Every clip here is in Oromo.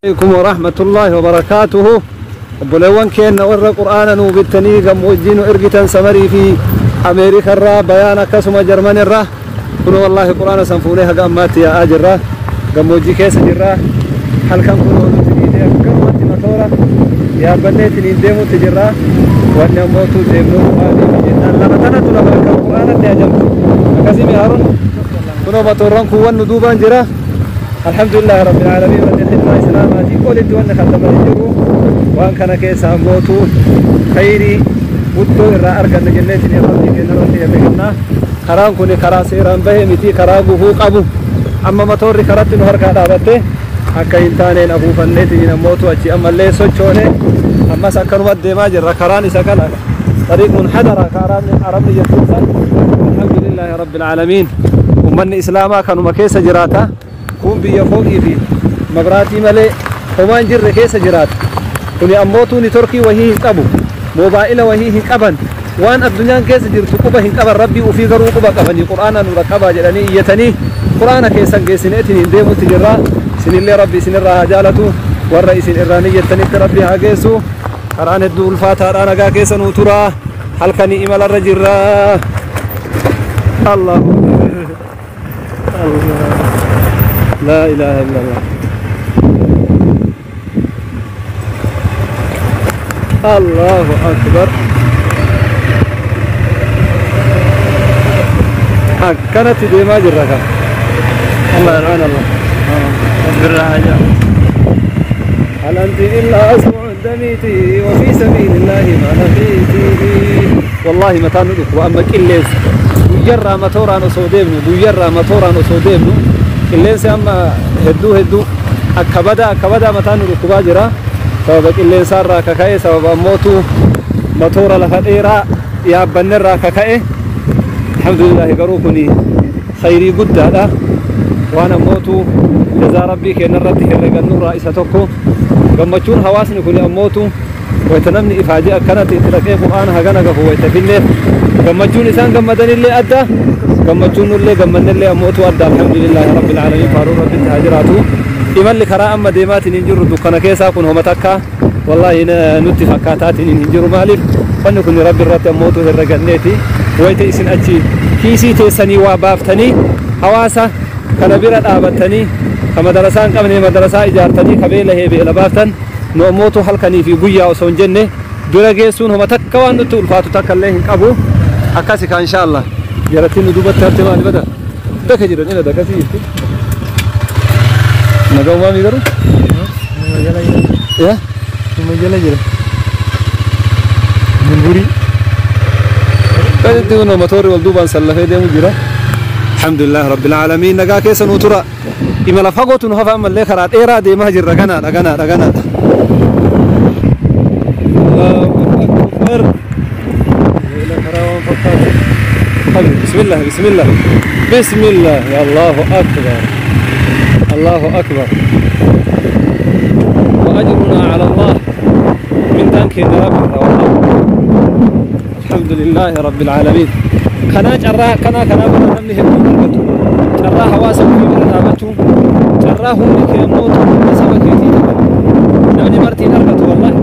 عليكم ورحمة الله وبركاته. Obboleewwan keenya warra qur'aana nuu bittanii gammoojjii nu ergitan Samarii fi Ameerika irraa, Bayaan, akkasuma Jarman irraa, kun wallaahi qur'aana san fuunee haga ammaatti yaa'aa jirra. Gammoojjii keessa jirra. Halkan kun nuti dhiitee akkanumatti matoora yaabbanneetiin deemutti jirra. Wanni ammootu deemnuu maaliif jennaan, lafa tanatu lafa akka qur'aanatti ajamtu akkasii mi'aaruun kunoo matoorran kuuwwan nu duubaan jira. Alhamdulillahi rabbil aalamiin. Wanni khidmaa islaamaatii olitti wanni khaddaman jiru waan kana keessa ammootu khayrii guddoo irraa arganna jenneetiin Rabbii keenya irratti herregannaa. Karaan kun karaa seeraan bahe miti, karaa gufuu qabu. Amma matoorri karatti nu harkaa dhaabatte akka hin taaneen afuufanneetiin ammootu achi ammallee sochoone, ammas akkanuma deemaa jirra. Karaan isa kana طريق منحدرة arabni jettuun san. Alhamdulillahi rabbil aalamiin. Ummanni islaamaa kanuma keessa jiraata. Kun biyya fooqii fi mabraatii malee homaan jirre keessa jiraata. Kuni ammootuu networkii wahii hin qabu, moobaa'ila wahii hin qaban, waan addunyaan keessa jirtu quba hin qaban. Rabbii ufii garuu quba qabanii qur'aana nu dhaqqabaa jedhanii iyyatanii qur'aana keessan geessineetiin hin deemutti jirra. Isinillee Rabbi isinirraa haa jaalatu, warra isin irraa niyyattanitti Rabbi haa geessu. Karaan hedduu ulfaataadha. Nagaa keessa nuu turaa. Halkanii imalarra jirra. Allahu Allah, laa ilaaha illallah, Allahu akbar. Akkanatti deemaa jirra kan. Subhaanallah. Rabbirraa. هل أنت إلا أسبوع دميتي وفي سبيل الله ما لقيتي. والله متى ندك وأما qilleensa guyyarraa matooraan osoo deemnu, guyyarraa matooraan osoo deemnu, qilleensi amma hedduu hedduu akka badaa akka badaa mataan nu dhukkubaa jira. Sababa qilleensaarraa akka ka'e, sababa ammootu matoora lafa dheeraa yaabbannerraa akka ka'e. Alhamdulillahi, garuu kuni khayrii guddaadha. Waan ammootu jazaa Rabbii keenya irratti herregannurraa isa tokko. Gammachuun hawaasni kun ammootu wayta namni ifaajee akkanatti itti dhaqee qur'aana hagana gahu wayta finneef, gammachuun isaan gammadanillee adda, gammachuun nullee gammannillee ammootu adda. Alhamdulillahi rabbil aalamiin. Faaruun Rabbitti haa jiraatu. Imalli karaa amma deemaatiin hin jirru dukkana keessaa kun homa takka wallaahi nutti fakkaataatiin hin jiru. Maaliif? Wanni kun Rabbi irratti ammootu herreganneeti. Wayta isin achi kiisii teessanii waa baaftanii hawaasa kana bira dhaabattanii, ka madarasaa hin qabne madarasaa ijaartanii, ka beela beela baaftan, nu ammootu halkanii fi guyyaa osoo hin jenne bira geessuun homa takka waan nutti ulfaatu takka illee hin qabu. Akkasi ka insha Allah. Jarattiin nu duubatti hafte maali bada daka jiran ina dakasii jirti. Nagaumaami garuu. Numa jala jira. Yaa. Numa jala jira. Bunburii. Akkasitti kun motorri wal duubaan sallafee deemu jira. Alhamdulillah rabbil aalamiin. Nagaa keessa nuu tura. Imala fagootu nu hafa, ammallee karaa dheeraa deemaa jirra. Ganaadha, ganaadha, ganaadha. Allahu akbar. Ila karaa waan fakkaatu. Bismillah, bismillah, bismillah. Allahu akbar, Allahu akbar. وأجرنا على الله. من دانك رب والله. الحمد لله رب العالمين. Kanaa carraa kanaa kanaa bira namni hedduun argatu. Carraa hawaasa ofii bira dhaabachuu, carraa humni kee ammoo humna saba keetii namni martiin argatu wallahi.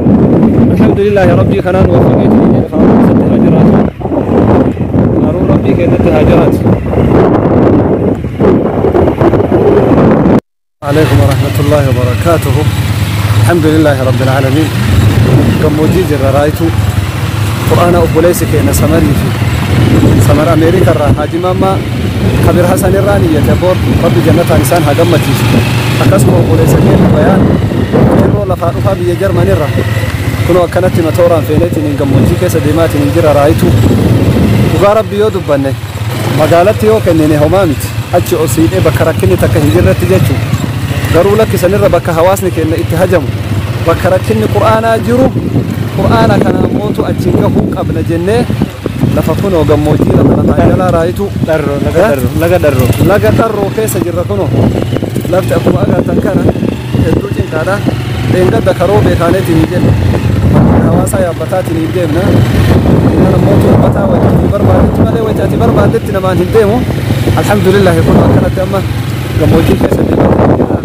Alhamdulillahi, Rabbii kanaan waffaqeetiin jedhe. Faaruun isatti haa jiraatu. Faaruun Rabbii keenyatti haa jiraatu. عليكم ورحمة الله وبركاته. الحمد لله رب العالمين. Gammoojjii jirra. Raayituu qur'aana obboleessi keenya Samarii fi Samar Ameerika irraa Haaji Maammaa Kabir Hasan irraa niyyate boor Rabbi jannataan isaan haa gammachiisu. Akkasuma obboleessa keenya Bayaan qeerroo lafaa dhufaa biyya Jarman irra kunoo akkanatti matooraan feeneetiin hin gammoojjii keessa deemaatiin hin jira. Raayituu dhugaa Rabbi yoo dubbanne, magaalatti yoo kennine homaa miti, achi ol siidhee bakka rakkinni takka hin jirretti jechuu. Garuu lakkisanirra bakka hawaasni keenya itti hajamu, bakka rakkinni qur'aanaa jiru, qur'aana kana ammootu achiin gahuu qabna jennee lafa kunoo gammoojjii lafa lafaa jalaa raayituu. Dharroo, laga Dharroo, laga Dharroo. Laga Dharroo keessa jirra. Kunoo lafti akkuma agartan kana hedduu cinqaadha. Dheengadda karoo beekaaneetiin hin jenne hawaasaa yaabbataatiin hin deemna. Innan ammootu uummataa wayita ati barbaadetti malee wayita ati barbaaddetti namaan hin deemu. Alhamdulillahi, kun akkanatti amma gammoojjii keessa deemaa jirra.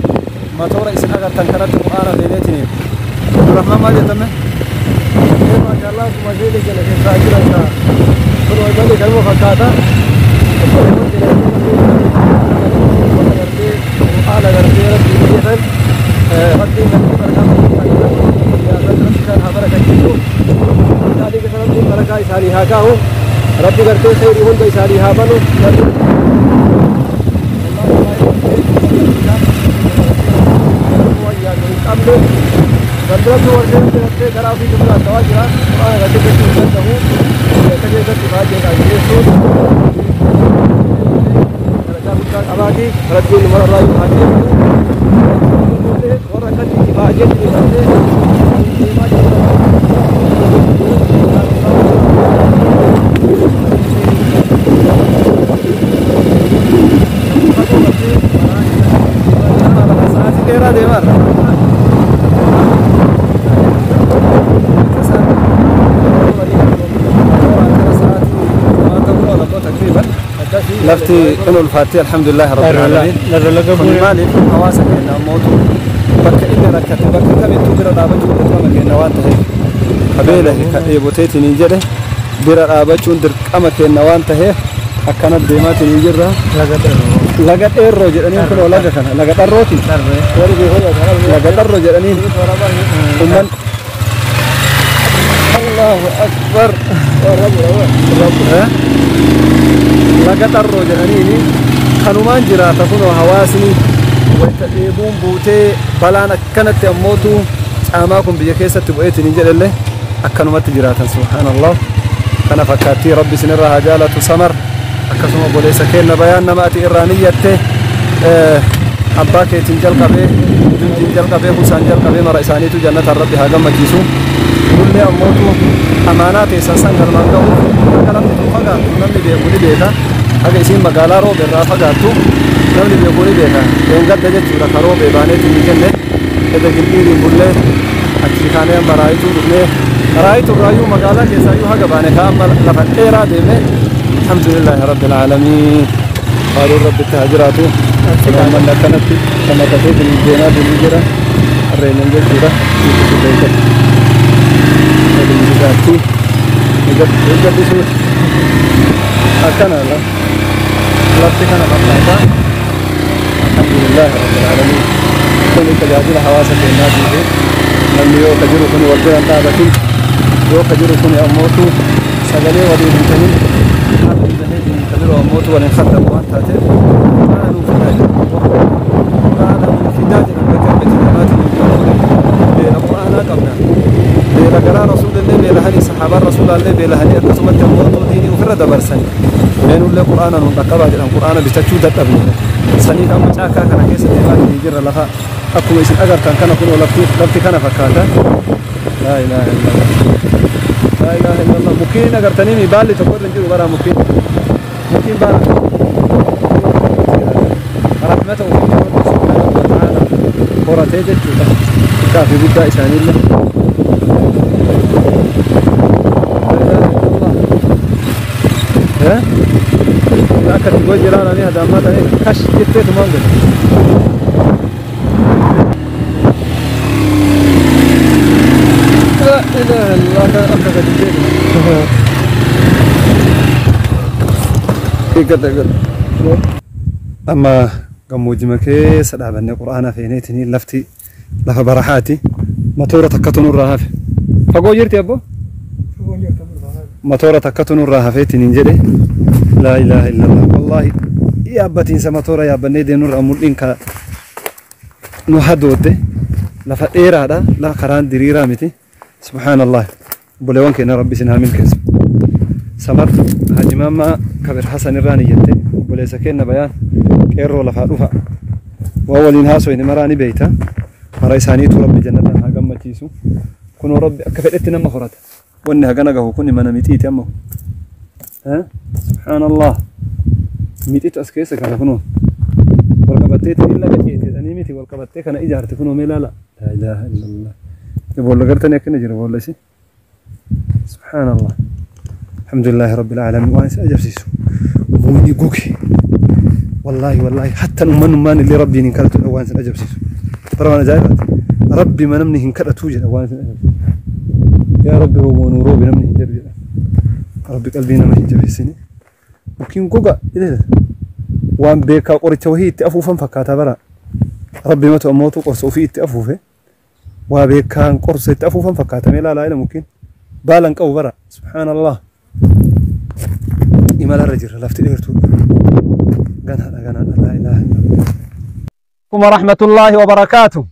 Matoora isin agartan kanatti quraana feeneetiniin. Abdurrahmaan maal jettame? Maashaallah akkuma seene jala keessaa jiran kun walballi kanuma fakkaata. Qur'aana gartee rabbii biyya rabbiin gartee barakaa rabbi isaan haa barakachiisu. Isaanii keessa rabbiin barakaa isaanii haa kaa'u. Rabbi gartee khayrii hunda isaanii haa banu. Qabne Galgalatti warreen gartee karaa ofii jumlaa ta'aa jira. Qur'aana gartee gochuu hin danda'u. Akka keessatti baay'eedhaan geessuun daraja guddaa qabaati. Rabbiin warra irraa yoo haa deemu. Warra akkatti baay'ee gartee deemaa jiru. Sa'aatii dheeraa deemaa irra. Lafti in ulfaatti, alhamdulillahi rabbil alamin. Dharroo laga Kun bu'ee. maaliif hawaasa keenya ammootu bakka inni rakkate bakka kamittuu bira dhaabachuun dirqama keenya waan ta'eef, ka beelahe ka dheeboteetiin jedhe bira dhaabachuun dirqama keenya waan ta'eef akkana deemaatiin jirra. Laga dharroo. Laga dheerroo jedhaniin, kunoo laga kana laga dharrooti. Dharree. Laga dharroo jedhaniin umman. Allahu akbar. Eh? Laga dharroo jedhaniini kanumaan jiraata. Kunoo hawaasni wayta dheebuun buutee balaan akkanatti ammootu caamaa kun biyya keessatti bu'eetiin jedhellee akkanumatti jiraatan. Subhaanallah, kana fakkaattii. Rabbi isinirraa haa jaalatu. Samar akkasuma obboleessa keenna Bayaan, nama ati irraa niyyatte, abbaa keetiin jalqabee, jundiin jalqabee, husaan jalqabee, mara isaaniitu jannataan rabbi haa gammachiisu. Nullee ammootu amaanaa teessan san galmaan ga'u. Akka lafti tun fagaattu namni beeku ni beeka. Haga isiin magaalaa Roobe irraa fagaattu namni beeku ni beeka. Dheengadda jechuudha ka Roobee baaneetiin ni jenne. Eda Gindhiiriin bullee, achii kaanee amma Raayituu dhufnee, Raayituu irraayyuu magaalaa keessaayyuu haga baane ka amma lafa dheeraa deemne. Alhamdulillahi rabbil aalamiin, faaruun rabbitti haa jiraatu. Uummanni akkanatti kan deemaa deemuu jira. Harreenan jechuudha. Gaatti gabbisuu akkana la lafti kana fakkaata. Alhamdulillahi rabbil aalamiin. Kuni tajaajila hawaasa keenyaatiif. Namni yoo ka jiru kuni wal bira hin dhaabatin, yoo ka jiru kuni ammootu sagalee waliin hin tahin, haalli baheetiin ka biroo ammootu waliin khaddamu waan taateef, quraana nuu fidaa jedha, quraana nuu fidaa jedhan. Bakka argati namaatiin beela quraanaa qabna, beela garaa rasuulillee beelahanii, sahaabaan rasuulaallee beelahanii, akkasumatti ammootu diinii ofirra dabarsan. Meenullee quraana nuun dhaqqabaa jedhan. Quraana bitachuu dadhabne. Saniif amma caakaa kana keessa deemaa jirra. Lafa akkuma isin agartan kana kunoo lafti kana fakkaata. Laa ilaaha illallah, laa ilaaha illallah. Mukiin agartanii baalli tokko irra hin jiru bara. Mukiin baala rahmata ofii Rabbi subhaanahu wa ta'ala horatee jechuudha, xiqqaa fi guddaa isaaniillee. Laa ilaaha illallah. Eh? Akka itti goji ilaalanii hadaammaa ta'e kash jetteetumaan godhe. La ilaha illallah, akka gadi jedhu. Eeggadha, eeggadha. Amma gammoojjima keessa dhaabannee quraana feeneetiin. Lafti lafa barahaati. Matoora takkatu nurraa hafe. Fagoo jirti abbo? Matoora takkatu nurraa hafeetiin hin jedhe. Laa ilaaha illallah. Wallaahi yaabbatiinsa matoora yaabbannee deemnurraa mul'iin ka nu hadoodde. Lafa dheeraadha. Lafa karaan diriiraa miti. Subhaanallah. Obboleewwan keenya, rabbi isin haa milkeessu. Samar Haji Maammaa Kabir Hasan irraa niyyatte. Obboleessa keenya Bayaan, qeerroo lafaa dhufa. Waan waliin haasoyne maraa ni beeyta. Mara isaaniitu rabbi jannataan haa gammachiisu. Kunoo rabbi akka fedhetti nama horata. Wanni hagana gahu kun mana mixiiti amma. Subhaanallah. Mixitu as keessa kana kunoo. Wal qabattee ta'in laga ceeteedhanii miti, wal qabattee kana ijaarte kunoo, mee ilaala. Laa ilaaha illallah. Boolla gartanii akkana jira boolla isi. Subhaanallah. Alhamdulillahi rabbil alamin. Waan isa ajaa'ibsiisu. Mukni goge. Wallaahi wallaahi, hatta uummanummaan illee rabbiin hin kaltudha waan isa ajaa'ibsiisu. Bara waan ajaa'ibaati. Rabbi ma namni hin kadhatuu jedha waan isin ajaa'ibu. Yaa Rabbi rooboo nuu roobi namni hin jedhu jedha. Rabbi qalbii nama hin jabeessini. Mukkiin goga jedhe waan beekaa qoricha wahii itti afuufan fakkaata bara. Rabbi matu ammootu qorsa ofii itti afuufe. Waa beekaan qorsa itti afuufan fakkaata mee ilaalaa ila mukkiin. Baala hin qabu bara. Subhaanallah. Imalarra jirra lafti dheertuudha. Ganaadha ganaadha laa ilaaha illallah. Warahmatullaahi wabarakaatuh.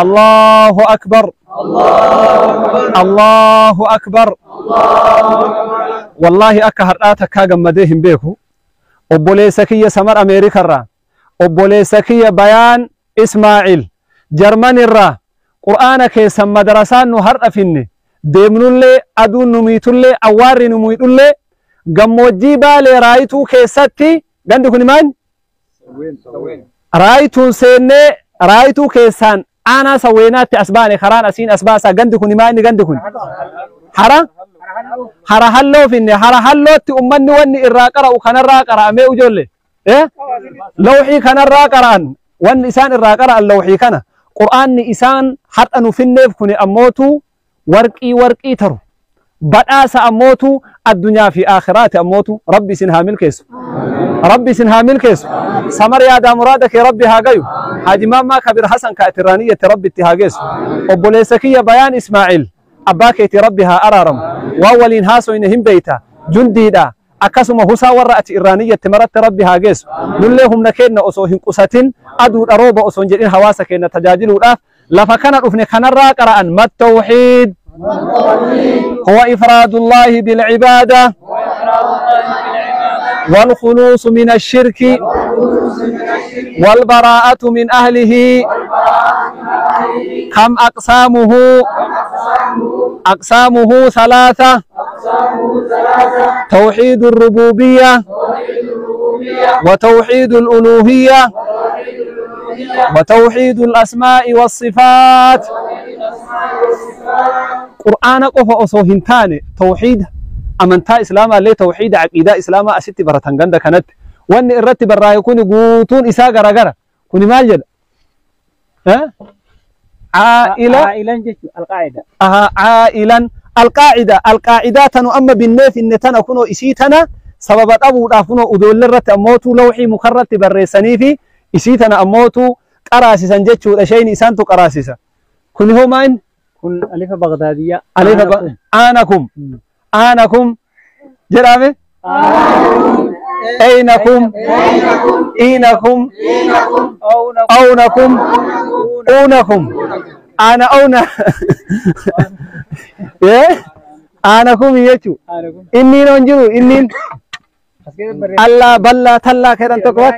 Allahu akbar. Allahu akbar. Wallaahi akka har'aa takkaa gammadee hin beeku. Obboleessa kiyya Samar Ameerikarraa, obboleessa kiyya Bayaan Ismaa'il Jarmanirraa Qur'aana keessan madarasaan nu har'a finne deemnullee aduun nu miitullee awwaarri nu miidhullee gammoojjii Baalee Raayituu keessatti gandi kun maal? Raayituun seennee Raayituu keessaan aanaa Sawweenaatti as baane karaan asiin as baasaa gandi kun maal inni gandi kun? Hara hara halloo finne hara hallootti ummanni wanni irraa qara'u kanarraa qara'amee ijoollee lawxii kanarraa qara'an wanni isaan irraa qara'an lawxii kana qur'aanni isaan har'a nu finneef kuni ammootu warqii warqii taru badhaasa ammootu addunyaa fi aakhiraati ammootu rabbi isin haa milkeessu rabbi isin haa milkeessu samar yaadaa muraada kee rabbi haa gayu haaji maammaa kabir hasan ka atirraaniyyatti rabbi itti haa geessu obboleessa kiyya bayaan ismaa'il abbaa keetii rabbi haa araaramu waan waliin haasoyne hin beeyta jundiidha akkasuma husaa warra ati irraaniyyatti maratti rabbi haa geessu nullee humna keenna osoo hin qusatin aduudha rooba osoo hin jedhin hawaasa keenna tajaajiluudhaaf lafa kana dhufne kanarraa qara'an mattawxiid هو إفراد الله بالعبادة والخلوص من الشرك والبراءة من أهله كم أقسامه أقسامه ثلاثة توحيد الربوبية وتوحيد الألوهية وتوحيد الأسماء والصفات قرآن قف أصو هنتاني توحيد أمنتا إسلاما لي توحيد عقيدة إسلاما أستي برتان غندا كانت وان الرتب الرأي يكون قوتون إسا غرا غرا كوني مال ها عائلة عائلا القاعدة عائلا القاعدة القاعدة تنو أما بالنيف إن تنا كنو إسيتنا سبب أبو دافنو أدول الرت أموتو لوحي مكرت بريساني في إسيتنا أموتو قراسسا جتشو لشين إسانتو قراسسا كن هو ماين كن ألف بغدادية ألف آنكم آنكم جرامي أينكم إينكم أونكم أونكم أنا أونا إيه أنكم يجو إني ننجرو إني الله بلا تلا كيران تقوات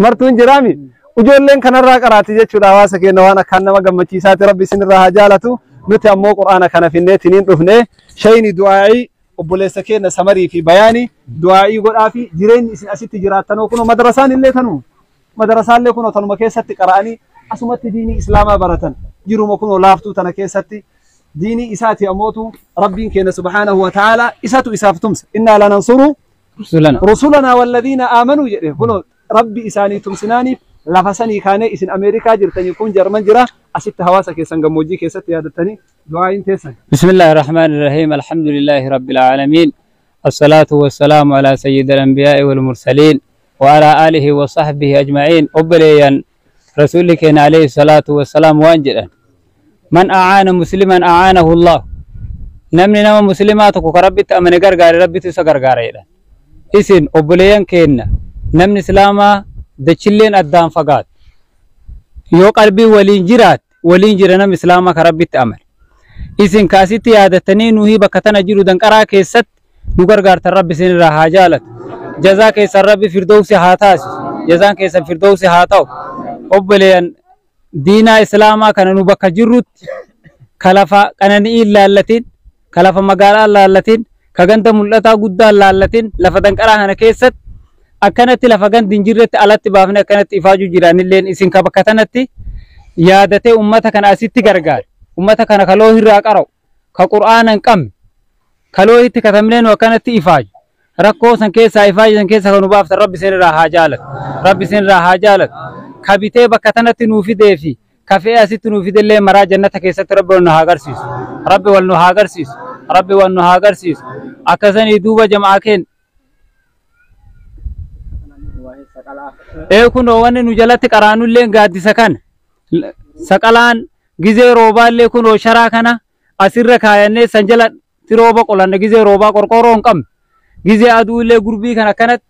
مرتون جرامي وجولين كان الراك راتي جتشو دعواسك إنه أنا كان ما جمتي سات ربي سن الراها جالته نتي أمو قرآن كان في النت نين رفنه شيني دعائي obboleessa keenya samarii fi bayaanii du'aa'ii godhaa fi jireenyi isin asitti jiraattanoo kunoo madarasaan illee tanuu madarasaan kunoo tanuma keessatti qara'anii asumatti diinii islaamaa baratan jiruma kunoo laaftuu tana keessatti diinii isaati ammootu rabbiin keenya subhaanahu wa ta'aalaa isatu isaaf tumsa innaa lanansuru rusulanaa walladhiina aamanuu jedhe kunoo rabbi isaanii tumsinaaniif lafa sanii kaanee isin Ameerikaa jirtanii kun Jarman jira asitti hawaasa keessan gammoojjii keessatti yaadattanii du'aa'iin teessan. بسم الله الرحمن الرحيم الحمد لله رب العالمين الصلاة والسلام على سيد الأنبياء والمرسلين وعلى آله وصحبه أجمعين أبليا رسولك عليه الصلاة والسلام وانجلا من أعان مسلما أعانه الله نمني نما مسلماتك ربي تأمن غرغار ربي تسغرغار إسن أبليا كينا نمني سلاما دچلين أدام فقات يو قلبي ولين جرات ولين جرنا مسلاما كربي تأمل إذن كاسيتي عادتني نوهي بكتنا جيرو دنقرا كيست نغرغار تربي سن راها جالت جزا كيس ربي فردوسي هاتاس جزا كيس فردوسي هاتاو أبليان دينا إسلاما كان نوبك جروت كلفا كانني إلا اللتين كلفا مقالا اللتين كغنت ملتا قدا اللتين لفا دنقرا هنا كيست akkanatti lafa gandi hin jirretti alatti baafne akkanatti ifaajuu jiraanilleen isin ka bakka tanatti yaadatee ummata kana asitti gargaare ummata kana kaloo irraa qara'u ka qur'aana hin qabne kaloo itti katamnee nu akkanatti ifaaju rakkoo san keessaa ifaaju san keessa kan nu baaftan rabbi isin irraa haa jaalatu rabbi isin irraa haa jaalatu Kabitee bakka tanatti nuu fidee fi kafee asitti nuu fidellee maraa jannata keessatti Rabbi wal nu haa agarsiisu. Rabbi wal nu haa agarsiisu. Rabbi wal nu haa agarsiisu. Akkasanii duuba jamaa keenya. Ee kunoo wanni nu jalatti qaraanullee gaaddisa kana. Saqalaan gizee roobaallee kunoo sharaa kana asirra kaayannee san jalatti rooba qolanna gizee roobaa qorqoorroo hin qabne. Gizee aduullee gurbii kana akkanatti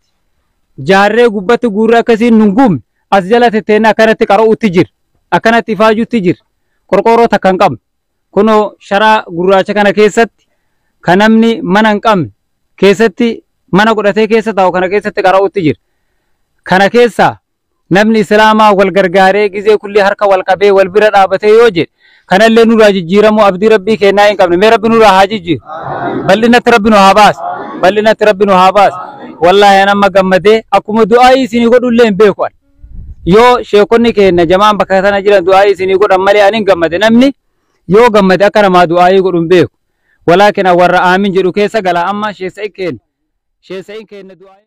jaarree gubbatti guurree akkasiin nun gubne as jala tetteenne akkanatti qara'uutti jira. Akkanatti ifaajuutti jira. Qorqoorroo takka hin qabne. Kunoo sharaa gurraacha kana keessatti kan namni mana hin qabne keessatti mana godhatee keessa taa'u kana keessatti qara'uutti jira. Kana keessa namni islaamaa wal gargaaree gizee kulli harka wal qabee wal bira dhaabatee yoo jedhe kanallee nurraa jijjiiramuu abdii Rabbii kennaa hin qabne. Mee Rabbi nurraa haa jijjiiru. Bal'inatti Rabbi nu haa baasu. Bal'inatti Rabbi nu haa baasu. Wallaahi an amma gammadee akkuma du'aayii isinii godhullee hin beeku ani. Yoo sheekonni keenya jamaan bakka sana jiran du'aayii isinii godhan malee ani hin gammade. Namni yoo gammade akka namaa du'aayii godhu hin beeku. Walaakin warra aamin jedhu keessa gala amma sheessa'i keenya. Sheessa'i keenya du'aayii.